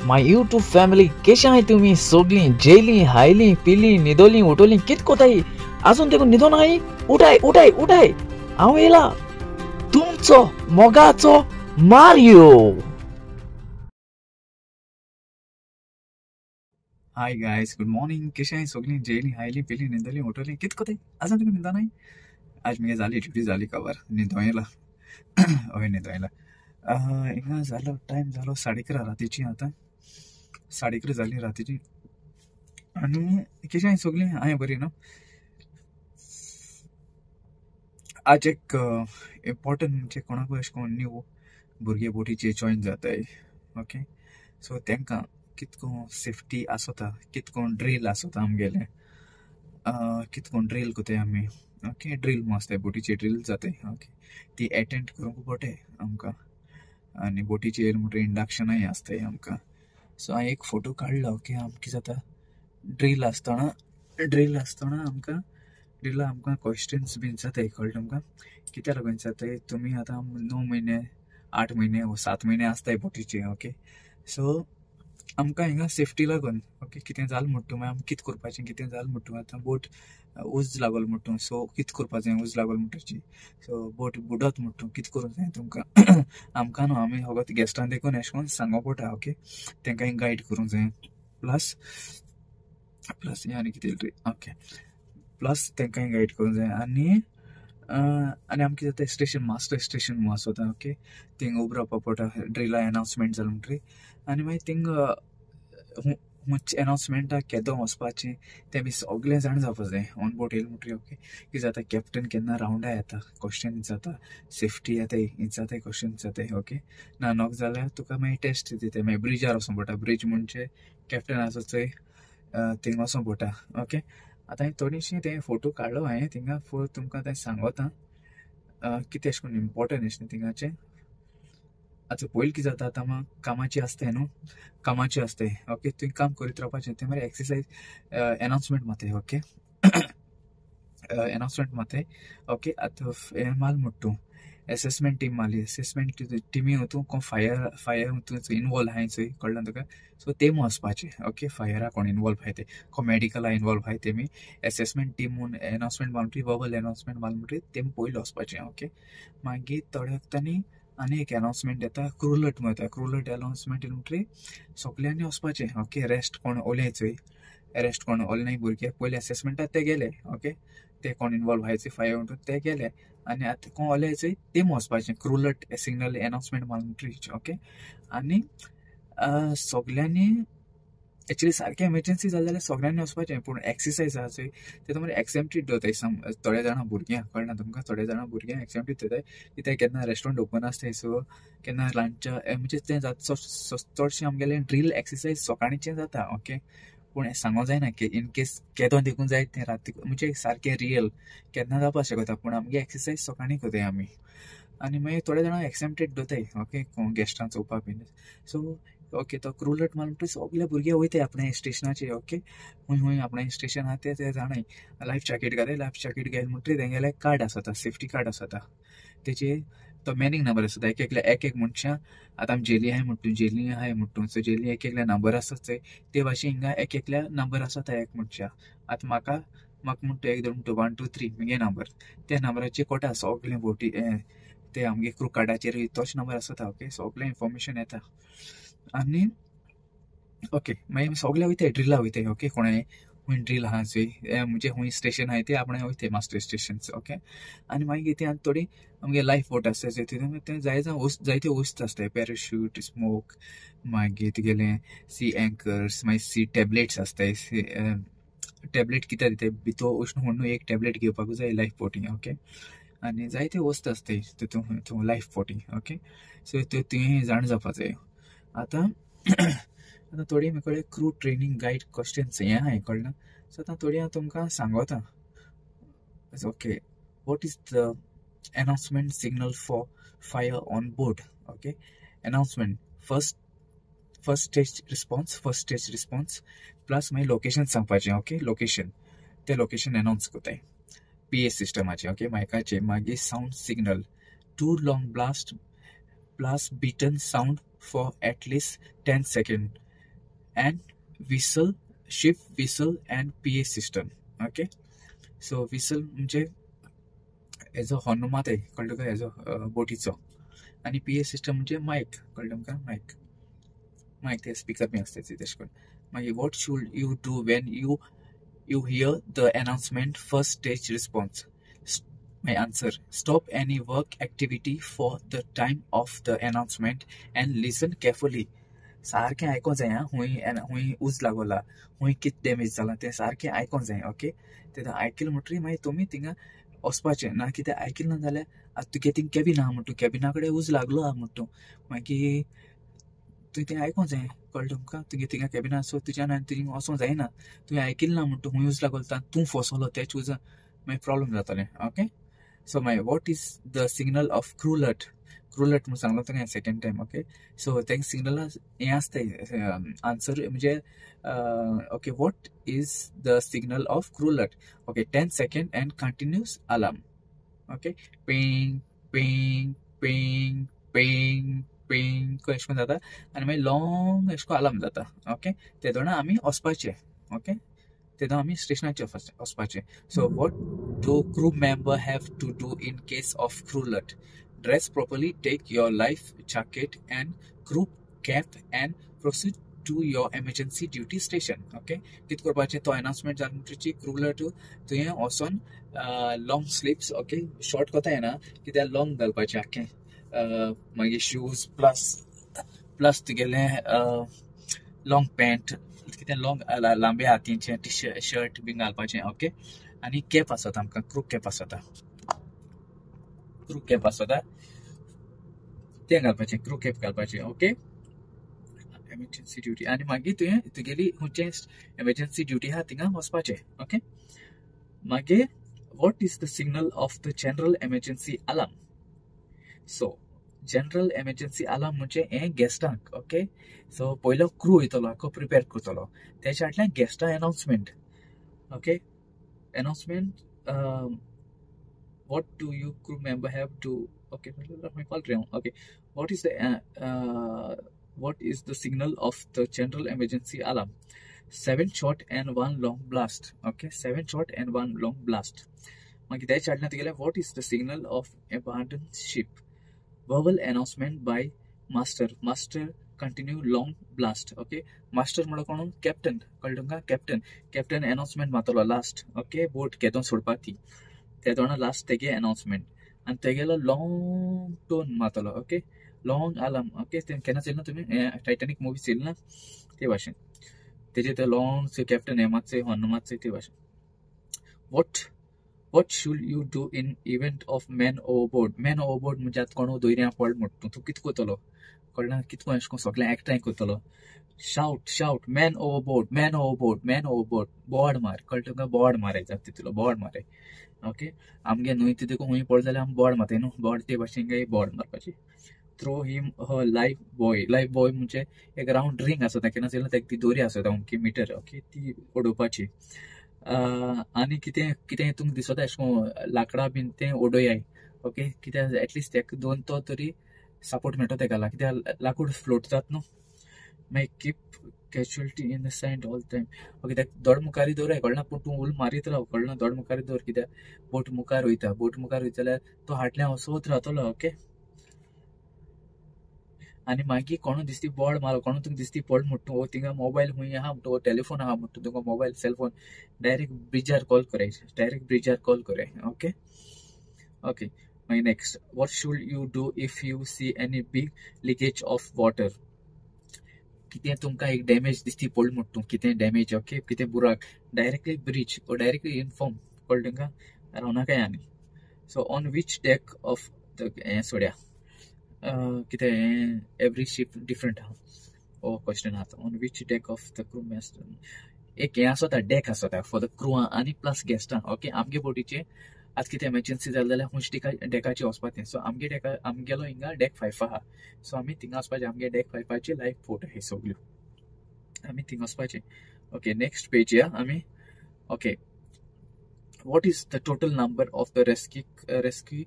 My YouTube family, केशे आहाय तुमी सोगलीं जेयलीं हायलीं पिलीं न्हिदोलीं उठोलीं कित कोताय? आजून तेकून न्हिदोन आहाय? उठाय उठाय उठाय, हांव येयला तुमचो मोगाचो Mario. Hi guys, good morning. केशे आहाय सोगलीं जेयलीं हायलीं पिलीं न्हिदोलीं उठोलीं कित कोताय? आजून तेकून न्हिदोन आहाय? आज मुगे जाली ड्युटी जाली कवर, न्हिदों येयला. हय न्हिदों येयला. हिंगा जालो टायम जालो 11:30 रातीची. आतां 11:30 जाली रातीची. आनी केशें आहाय सोगलीं? हांवें बरी न्हू. आज एक इम्पोर्टंट म्हणजे कोणाकूय अशें कोण न्यू भुरगे बोटीचेर जॉयन जाताय, ओके, सो तांकां कितको सेफ्टी आसता, कितको ड्रील आसता आमगेलें, कितको ड्रील कोताय आमी, ओके, ड्रील म्हूण आसताय बोटीचेर ड्रील जाताय, ओके, ती एटेंड करूंक पडटाय आमकां. आनी बोटीचेर येयलें म्हणटकीर इंडक्शनाय आसताय आमकां. सो हांवें एक फोटो काडलो, ओके, आमकां कितें जाता ड्रील आसतना आमकां ड्रिला आमकां क्वेश्चन्स बीन जाताय, कळ्ळें तुमकां? कित्याक लागून जाताय? तुमी आतां 9 म्हयने 8 म्हयने वो 7 म्हयने आसताय बोटीचे, ओके, सो आमकां हिंगा सेफ्टी लागून, ओके, कितें जालें म्हणटा मागीर आमी कितें करपाचें, कितें जालें म्हणटा आतां बोट उज लागल म्हणटा, सो कितें करपा जाय उज लागल म्हणटची, सो बोट बुडत म्हणटा कितें करूंक जाय तुमकां? आमकां न्हू आमी फकत गेस्टां देखून एशें कोन्न सांगूंक पडटा, ओके, तांकां गायड करूंक जाय. प्लस प्लस हें आनी कितें, ओके, प्लस तांकां गायड करूंक जाय. आनी आनी आमकां कितें जाता स्टेशन मास्टर स्टेशन म्हूण आसता, ओके, थिंग उबो रावपा पडटा ड्रिला एनावन्समेंट जालें म्हणटकीर. आनी मागीर थिंग खंयचे एनावन्समेंटाक केदो वचपाचें तें बी सगळें जाण जावपा जाय ऑन बोट येयलें म्हणटकीर, ओके. कितें जाता कॅप्टन केन्ना रावंडा येता, क्वेश्चन जाता, सेफ्टी येताय जाताय क्वेश्चन जाताय, ओके. ना नोक जाल्यार तुका मागीर टेस्ट दिताय, मागीर ब्रिजार वचोंक पडटा. ब्रिज म्हणजे कॅप्टन आसा चोय थिंग वचोंक पडटा, ओके. आतां हांवें थोडीशी तें फोटो काडलो हांवें थिंगा तुमकां तें सांगोता कितें अशें करून इम्पोर्टंट अशें थिंगाचें. आतां पयलीं कितें जाता आतां आमकां कामाचें आसताय न्हू, कामाचें आसताय, ओके, तुवें काम करीत रावपाचें, तें मरे एक्सरसायज एनावन्समेंट मारताय, ओके, एनावन्समेंट मारताय, ओके. आतां हें माल म्हणटा तूं एसेसमेंट टीम मारली, एसेसमेंट टिमी तूं कोण फायर फायर तूं इनवॉल्व आहाय चोय, कळ्ळें तुका? सो तेम वचपाचें, ओके, फायरा कोण इनवॉल्व आहाय ते, कोण मेडिकला इनवॉल्व आहाय तेमी एसेसमेंट टीम म्हूण एनावन्समेंट मारली म्हणटकीर, बबल एनावन्समेंट मारली म्हणटकीर तेम पयलीं वचपाचें, ओके. मागीर थोड्या वखतांनी आनी एक एनावन्समेंट येता, क्रुलट म्हूण येता. क्रुलट एनावन्समेंट येयलें म्हणटकीर सगल्यांनी वचपाचें, ओके. रेस्ट कोण ओले चोय, रेस्ट कोण ओले नाय भुरगे पयलीं एसेसमेंटाक ते गेले, ओके, ते कोण इनवॉल्व आहाय चोय फायर म्हणटून ते गेले. आनी आतां कोण ओले चोय तेम वचपाचें क्रुलट सिग्नल एनावन्समेंट मारलें म्हणटकीर, ओके. आनी सगल्यांनी एक्चुली सारकें एमर्जन्सी जालें जाल्यार सगल्यांनी वचपाचें, पूण एक्सरसायज आसा चोय तेतून मरे एक्सेम्प्टेड दवरताय सम थोड्या जाणां भुरग्यांक, कळना तुमकां? थोड्या जाणां भुरग्यांक एक्सेम्प्टेड दवरताय कित्याक केन्ना रेस्टोरंट ओपन आसताय, सो केन्ना लांचा म्हणजे तें जाता. चडशें आमगेलें ड्रील एक्सरसायज सकाळीचें जाता, ओके, पूण सांगूंक जायना की इन केस केदो देखून जाय तें राती म्हणजे सारकें रियल केन्ना जावपाक शकता, पूण आमगे एक्सरसायज सकाळीं करताय आमी. आनी मागीर थोडे जाणां एक्सेम्प्टेड दवरताय, ओके, गेस्टां चोवपाक बीन. सो ओके, तो क्रुलट मारलो म्हणटकीर सगळे भुरगे वयताय आपणे स्टेशनाचेर, ओके, खूंय खूंय आपणे स्टेशन आहा तें ते जाणाय. लायफ जॅकेट घाताय, लायफ जॅकेट घायलें म्हणटकीर तेंगेलें कार्ड आसता, सेफ्टी कार्ड आसता, तेजेर तो मॅनिंग नंबर आसता. एक एकल्या एक एक मनशां आतां आमी जेली आहाय म्हणटा, जेली आहाय म्हणटा, सो जेली एक एकल्या नंबर आसता चोय ते भाशेन हिंगा एक एकल्या नंबर आसता एक मनशां. आतां म्हाका म्हणटा 1 2 1 2 3 मुगे नंबर, त्या नंबराचेर कोटा सगळें बोटी ते आमगे क्रू कार्डाचेर तोच नंबर आसता, ओके, सगळें इन्फॉर्मेशन येता. आनी ओके, मागीर सगळे वयताय ड्रिला वयताय, ओके, कोणें खूंय ड्रील आहा चोय म्हणजे खूंय स्टेशन आहाय ते आपणें वयताय मास्टर स्टेशन, ओके. आनी मागीर ते आनी थोडी आमगे लायफ बोट आसता चोय तितून तें जायते वस्त आसताय, पॅराशूट, स्मोक, मागीर तुगेलें सी एंकर्स, मागीर सी टॅबलेट्स आसताय. सी टॅबलेट कित्याक दिताय भितर अशें म्हणून एक टॅबलेट घेवपाक जाय लायफ बोटींग, ओके. आनी जायते वस्त आसताय तितून लायफ बोटींग, ओके. सो त्यो तुवें जाण जावपा जाय. आतां आतां थोडी म्हाका क्रू ट्रेनींग गायड क्वेश्चन्स हें आहाय, कळ्ळें? सो आतां थोडी हांव तुमकां सांगोता, okay. What is the announcement signal for fire on board? Okay, announcement first stage response, first stage response plus मागीर लोकेशन सांगपाचें, ओके, लोकेशन तें लोकेशन एनावन्स कोताय पी ए सिस्टमाचें, ओके, मायकाचें. मागीर sound signal 2 long blast plus beaten sound for at least 10 second. and whistle, ship whistle and PA system. Okay, so whistle म्हणजे हेजो horn मारताय, कळ्ळें तुका, हेजो बोटीचो. आनी पी ए सिस्टम म्हणजे मायक, कळ्ळें तुमकां, मायक मायक ते स्पिकर बी आसता तेशें करून. मागीर what should you do when you hear the announcement first stage response? My answer, stop any work activity for the time of the announcement and listen carefully. सारकें आयकोंक जाय आं, हुंय हुंय उज लागोला, हुंय कितें डॅमेज जालां तें सारकें आयकोंक जाय. ओके, तें आयकलें म्हणटकीर मागीर तुमी थिंगा वचपाचें. ना कितें आयकलें ना जाल्यार आतां तुगे थिंग कॅबीन आहा म्हणटा तूं, कॅबिना कडेन उज लागलो आहा म्हणटा तूं, मागीर तुवें तें आयकोंक जाय, कळ्ळें तुमकां. तुगे थिंगा कॅबिना, सो तुज्यान आनी थिंग वचोंक जायना. तुवें आयकलें ना म्हणटा हुंय उज लागलो तूं फसलो तेच उजा मागीर प्रॉब्लम जातलें. ओके, सो मागीर what is the signal of crew alert? Crew alert म्हूण सांगलो तुका सेकंड टायम. ओके, सो तेंका सिग्नल हें आसताय आन्सर म्हणजे okay, what is the signal of crew alert? Okay, 10 second and continuous alarm. Okay, ping ping ping ping ping अशें करून जाता आनी मागीर लॉंग अशें करून अलार्म जाता. ओके, तेदोना आमी वचपाचें. ओके, तेदोना आमी स्टेशनाचेर वचपाचें. So what do crew member have to do in case of crew alert? Dress properly, take your life jacket and crew cap and proceed to your emergency duty station. Okay, कितें करपाचें, तो announcement जालें म्हणटकीर crew alert तुवें वचोन long sleeves, okay, short कोता येना कित्याक लॉंग घालपाचें आख्खें, मागीर शूज प्लस प्लस तुगेलें लॉंग पॅन्ट, कितें लॉंग लांबे हातींचें टी शर्ट बीन घालपाचें. ओके, आनी कॅप आसता आमकां, क्रू कॅप आसता, क्रू कॅप आसता तें घालपाचें, क्रू कॅप घालपाचें. ओके, एमर्जन्सी ड्युटी आनी मागीर तुवें तुगेली खंयचें एमर्जन्सी ड्युटी आहा थिंगा वचपाचें. ओके, मागीर what is the signal of the general emergency alarm? So general emergency alarm म्हणजे हें गेस्टांक. ओके, सो पयलो क्रू वयतलो आख्खो प्रिपेर करतलो, तेच्या फाटल्यान गेस्टां announcement. Okay, announcement what do you crew member have to, okay, okay, what is the signal of the general emergency alarm? 7 short and 1 long blast. Okay, 7 short and 1 long blast. मागीर तेच्या फाटल्यान तुगेलें what is the signal of abandoned ship? Verbal announcement by master, master continue long blast. Okay, master म्हणल्यार कोण? Captain, कळ्ळें तुमकां, captain, captain announcement मारतलो last. Okay, boat केदोन सोडपा ती तेदोना लास्ट तेगे अनाउन्समेंट आनी तेगेलो लॉंग टोन मारतलो. Okay, long alarm. ओके, तें केन्ना चेयल ना तुमी, टायटॅनीक मुवी चेयल ना ते भाशेन तेजे ते लॉंग कॅप्टन हें मातशें हॉर्न मातशें ते भाशेन. What should you do in event of man overboard? Man overboard म्हणजे आतां कोण दोयऱ्यां पड म्हणटा तूं कितें करतलो, कळ्ळें, कितें अशें करून सगळें एकठांय करतलो. Shout shout man overboard, man overboard, man overboard, बोवाड मार, कळ्ळें तुका, बोवाड माराय जाता तितलो बोवाड माराय. ओके, आमगे न्हंय तितून खंय पडले जाल्यार आमी बोवाड मारताय न्हू, बोवाड ते भाशेन काय बोवाड मारपाची. Throw him a life buoy. Life buoy म्हणजे एक रावंड रिंग आसता, केन्ना चेयला तेका ती दोरी आसता अमकी मिटर, ओके, ती उडोवपाची. आनी कितें कितें तुमकां दिसता अशें करून लांकडां बीन तें उडोयाय. ओके, कित्याक एटलिस्ट तेका दोन तो तरी सपोर्ट मेळटा तेका, कित्याक लांकूड फ्लोट जाता न्हू. मागीर keep casualty in the sight all time. Okay, तेका दोड मुखारी दवराय, कळना, पूण तूं उल मारीत राव, कळना, दोड मुखारी दवर, कित्याक बोट मुखार वयता, बोट मुखार वयता जाल्यार तो फाटल्यान वचत रावतलो. ओके, आनी मागीर कोणू दिसती बोड मार, कोणू तुमकां दिसती पड म्हणटा तूं, थिंगा मोबायल खूंय आहा म्हणटा, टेलिफोन आहा म्हणटा तुमकां, मोबायल सेलफोन डायरेक्ट ब्रिजार कॉल कराय, डायरेक्ट ब्रिजार कॉल कराय. ओके, ओके, मागीर next, what should you do if you see any big leakage of water? कितें तुमकां एक डॅमेज दिसती पडली म्हणटा तूं, कितें डॅमेज, ओके, कितें बुराक, डायरेक्टली ब्रिज ओ डायरेक्टली इनफॉर्म, कळ्ळें तुमकां, रावनाकाय. आनी so on which deck of the हें सोड्या कितें एवरी शीप डिफरंट आहा, हो क्वेश्चन आहा. On which deck of the crew master, एक हें आसता डेक आसता फॉर the crew आनी प्लस गेस्टां. ओके, आमगे बोटीचें आतां कितें एमर्जन्सी जालें जाल्यार खंयच्या डेकाचेर वचपाचें. सो आमगे डेका, आमगेलो हिंगा डेक 5 आहा, सो आमी थिंगा वचपाचें, आमगे डेक 5 लायफ बोट आहा सगल्यो, आमी थिंगा वचपाचें. ओके, नेक्स्ट पेज या आमी. Okay, what is the total number of the rescue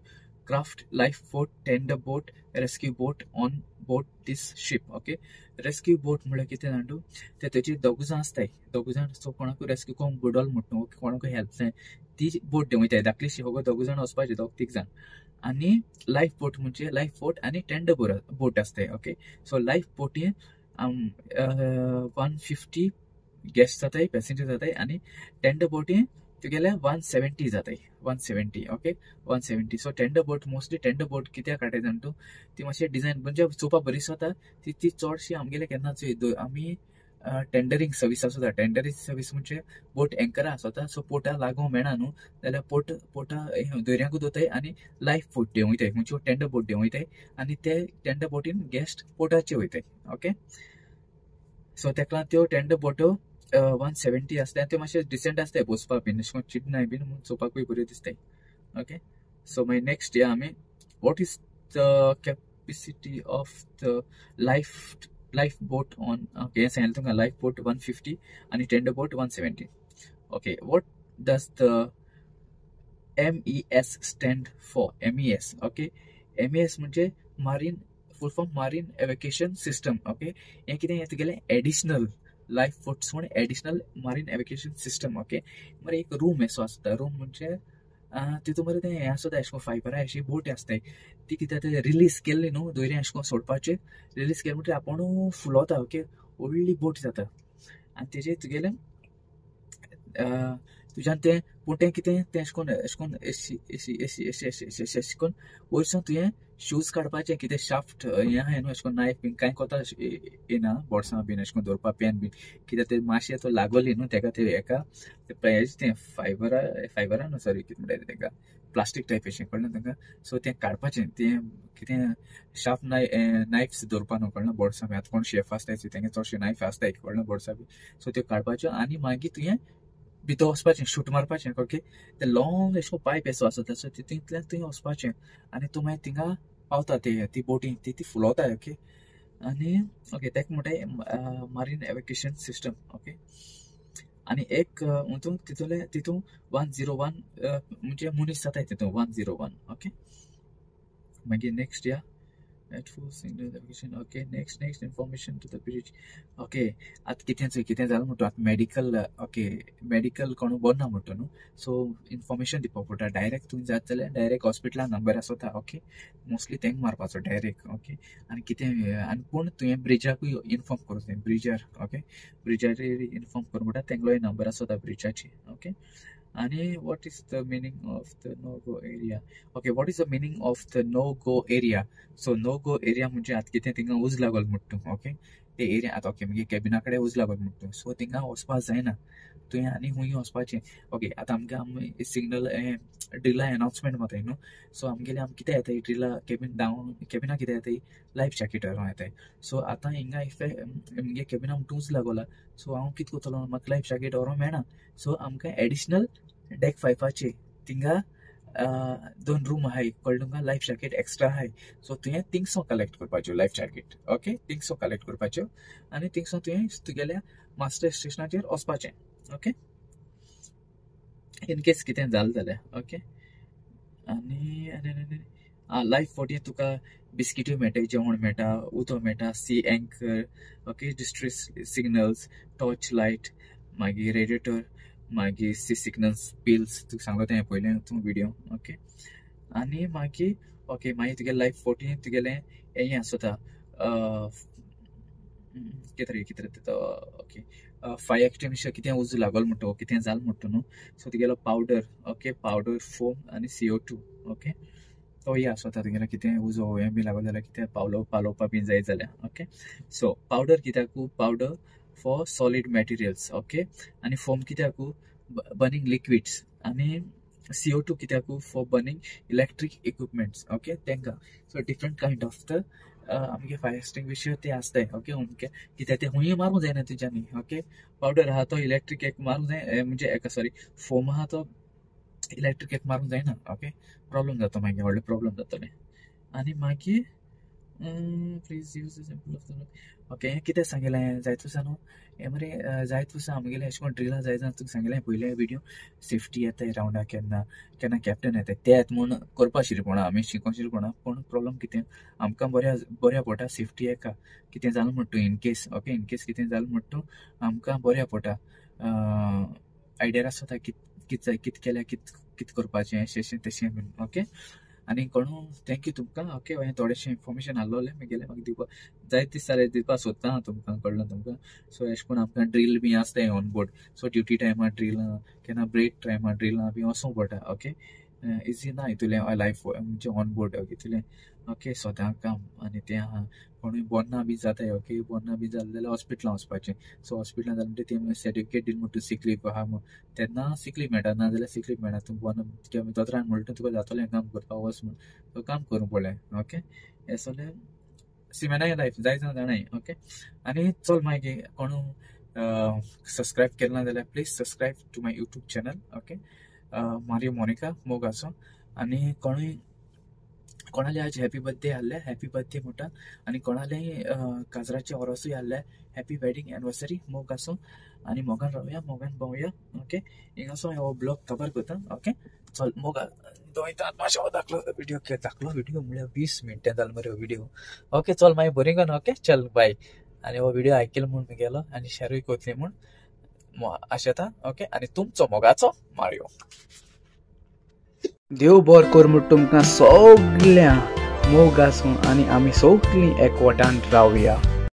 craft, life boat, tender boat, rescue boat on board this ship. Okay, rescue boat म्हळ्यार कितें जाण तूं, ते तेजे दोग जाण आसताय, दोग जाण. सो कोणाकूय रेस्क्यू कोण बुडोल म्हणटा तूं, कोणाकूय हेल्प जाय ती बोट देंवयताय धाकलीशी, फक्त दोग जाण वचपाचे, दोग तीग जाण. आनी लायफ बोट म्हणजे लायफ बोट आनी टेंडर बोट आसताय. ओके, सो लायफ बोटीन 150 गेस्ट जाताय, पॅसेंजर जाताय, आनी टेंडर बोटीन तुगेले 170 जाताय, 170. Okay, 170. So tender boat mostly tender boat कित्याक काडटाय जाण तूं, ती मातशी डिजायन म्हणजे चोवपाक बरी जाता ती, ती चडशी आमगेले केन्ना आमी टेंडरींग सर्वीस आसता. टेंडरींग सर्वीस म्हणजे बोट एंकरा आसता, सो पोटा लागूंक मेळना न्हू जाल्यार पोट पोटा दर्याकूच दवरताय आनी लायफ बोट देंवयताय, म्हणजे टेंडर बोट देंवयताय आनी ते टेंडर बोटीन गेस्ट पोटाचे वयताय. ओके, सो तेका लागून त्यो टेंडर बोटो 170 आसता आनी त्यो मातशें डिसंट आसताय बसपाक बीन, अशें करून चिडनाय बीन म्हणून चोवपाकूय बऱ्यो दिसताय. ओके, सो मागीर नेक्स्ट या आमी, what is the capacity of the life boat on. Okay, हें सांगलें तुमकां, लायफ बोट 150 आनी tender boat 170. Okay, what does the MES stand for? MES. Okay, MES म्हणजे marine, full form marine evacuation system. Okay, हें कितें, हें तुगेलें एडिशनल लायफ बोट्स म्हण additional marine evacuation system. Okay, मरे एक रूम असो आसता, रूम म्हणजे तितून मरे तें हें आसता, अशें करून फायबरा अशी बोट आसताय ती कितें तें रिलीज केल्ली न्हू दोरी अशें करून सोडपाचें, रिलीज केलें म्हणटकीर आपूण फुलोता. ओके, व्हडली बोट जाता आनी तेजेर तुगेलें तुज्यान तें, पूण तें कितें तें अशें करून अशें करून एशी एशी एशी एशी एशी एशी एशी अशें करून वयरसून तुवें शूज काडपाचें, कितें शाफ्ट हें आहा न्हू अशें करून नायफ बीन कांय कोता येना, बोर्सां बीन अशें करून दवरपा पेन बीन, कित्याक तें मातशें तो लागोली न्हू तेका तें हेका तें फायबरा फायबरा न्हू सॉरी कितें म्हणटा तेका प्लास्टीक टायप अशें, कळ्ळें तांकां. सो तें काडपाचें, तें कितें शार्प नायफ्स दवरपा न्हू, कळ्ळें, बोर्सां बी. आतां कोण शेफ आसताय तेंगे चडशे नायफ आसताय, कळ्ळें, बोर्सां बी. सो त्यो काडपाच्यो आनी मागीर तुवें भितर वचपाचें, शूट मारपाचें. ओके, तें लॉंग अशें पायप असो आसता, सो तितूंतल्यान तुवें वचपाचें आनी तूं मागीर थिंगा पावता, ते ती बोटी ती ती फुलोता. ओके, आनी ओके तेका म्हणटाय मारीन एवेक्युएशन सिस्टम. ओके, आनी एक तितून तितूंतले तितून 101 म्हणजे मनीस जाताय तितून 101. ओके, मागीर नेक्स्ट या at full signal navigation. Okay, next next information to the bridge. Okay, आतां कितें चोय कितें जालें म्हणटा आतां मेडिकल. ओके, मेडिकल कोण बरो ना म्हणटा न्हू, सो इन्फॉर्मेशन दिवपाक पडटा. डायरेक्ट तूं जाता जाल्यार डायरेक्ट हॉस्पिटलान नंबर आसता. ओके, मोस्टली तेंक मारपाचो डायरेक्ट. ओके, आनी कितें आनी पूण तुवें ब्रिजाकूय इन्फॉर्म करूं जाय, ब्रिजार. ओके, ब्रिजाचेर इन्फॉर्म करूं पडटा, तेंगलोय नंबर आसता ब्रिजाची. ओके, आनी what is the meaning of the no go area? Okay, what is the meaning of the no go area? So no go area म्हणजे आतां कितें थिंगा उज लागल म्हणटा तूं. ओके, ते एरिया आतां ओके मागीर कॅबिना कडेन उज लागल म्हणटा तूं, सो थिंगा वचपाक जायना तुवें आनी खूंय वचपाचें. ओके, आतां आमकां आमी सिग्नल ड्रिला एनावन्समेंट मारताय न्हू, सो आमगेले आमकां कितें येताय ड्रिला कॅबीन डावन कॅबिना कितें येताय लायफ जॅकेट व्हरोन येताय. सो आतां हिंगा if म्हगे कॅबिना उज लागोला, सो हांव कितें करतलो, म्हाका लायफ जॅकेट व्हरोंक मेळना. सो आमकां एडिशनल डेक फायफाचे थिंगा दोन रूम आहाय, कळ्ळें तुमकां, लायफ जॅकेट एक्स्ट्रा आहाय. सो तुवें थिंगसो कलेक्ट करपाच्यो लायफ जॅकेट. ओके, थिंगसो कलेक्ट करपाच्यो आनी थिंगसो तुवें तुगेल्या मास्टर स्टेशनाचेर वचपाचें. ओके, इन केस कितें जालें जाल्यार. ओके, आनी आनी लायफ बोटीन तुका बिस्किट्यो मेळटाय, जेवण मेळटा, उदक मेळटा, sea anchor, okay, distress signals, torch light, मागीर रेडिएटर, मागीर सी सिग्नल्स पिल्स, तुका सांगलो तें पयलें तूं विडियो. ओके, आनी मागीर ओके मागीर तुगे लायफ बोटीन तुगेलें हें आसता कितें रे कितें रे ओके फायर एक्सटिंग्विशर, कितें उजो लागल म्हणटा कितें जालें म्हणटा न्हू, सो तुगेलो पावडर, ओके पावडर फोम आनी CO2. Okay, तो हे आसता तुगेलो कितें उजो हें बी लागलो जाल्यार कितें पालोवपा बीन जाय जाल्यार. ओके, सो पावडर कित्याकू, powder for solid materials. Okay, आनी फोम कित्याकू, बर्निंग लिक्विड्स, आनी CO2 कित्याकू, for burning electric equipments. Okay, तेंकां so different kind of the आमगे फायर एक्सटिंग्विशर ते आसताय. ओके, अमके कित्याक ते हुंय मारूंक जायना तुज्यांनी. ओके, पावडर आहा तो इलेक्ट्रीक एक मारूंक जाय, म्हणजे एका सॉरी फोम आहा तो इलेक्ट्रीक एक मारूंक जायना. ओके, प्रॉब्लम जाता मागीर, व्हडलो प्रॉब्लम जातलें. आनी मागीर please use the sample of the. Okay हें कितें सांगलें जायत वर्सां न्हू हें मरे जायत वर्सां आमगेलें अशें करून ड्रिलां जायत जावन तुका सांगलें पयले विडियो सेफ्टी येताय रावंडाक केन्ना केन्ना कॅप्टन येताय ते येता म्हूण करपा शिरपणा आमी शिकों शिरपणा पूण प्रोब्लम कितें आमकां बऱ्या बऱ्या पडटा सेफ्टी एका कितें जालें म्हण तूं in case okay in case कितें जालें म्हण तूं आमकां बऱ्या पडटा आयडिया आसता कित जाय कित केल्यार कित कित करपाचें अशें अशें तशें बीन ओके. आनी कोणू thank you तुमकां ओके हांवें थोडेशें इन्फॉर्मेशन आहलोलें मुगेलें म्हाका दिवपाक जायते दीस जाले दिवपाक सोदता हांव तुमकां कळ्ळें तुमकां. सो एशें करून आमकां ड्रील बी आसताय ऑन बोर्ड सो ड्युटी टायमार ड्रिलां केन्ना ब्रेक टायमार ड्रिलां बी वचूंक पडटा ओके. इजी ना हितूलें लायफ म्हणजे ऑन बोर्ड ओके इतलें ओके सदां काम आनी तें आहा कोणूय बोन्ना बी जाताय ओके बोन्ना बी जालें जाल्यार हॉस्पिटलान वचपाचें सो हॉस्पिटलान जालें म्हणटकीर ते सर्टिफिकेट दिली म्हणटा सीक लीव आहा म्हूण तेन्ना सीक लीव मेळटा ना जाल्यार सीक लीव मेळना तूं बोन्ना दोतोरान म्हणटा तुका जातलें काम करपाक वच म्हूण सो काम करूंक पडलें ओके. हें सगळें सिमेनाय लायफ जाय जाणां जाणाय ओके. आनी चल मागीर कोणू सबस्क्रायब केलें ना जाल्यार please subscribe to my YouTube channel okay Mario Monica मोग आसो. आनी कोणूय कोणाले आज हॅपी बर्थडे आहले हॅपी बर्थडे म्हणटा आनी कोणाले काजराचे ओरोसूय आहले हॅपी वेडींग एनिवर्सरी मोग आसूं. आनी मोगान रावया मोगान भोंवया ओके. हिंगासो हो ब्लॉग कवर करता ओके. चल मोगा दोयतात मातशें धाकलो विडियो धाकलो विडियो म्हळ्यार 20 मिनटां जालो मरे हो विडियो ओके. चल मागीर बरी गो ओके चल बाय. आनी हो विडियो आयकलो म्हूण मुगेलो आनी शेरूय करतली म्हूण आशेता ओके. आनी तुमचो मोगाचो मारियो. देव बरो कर म्हूण तुमकां सगळ्यां मोग आसूं आनी आमी सगळीं एकवटान रावया.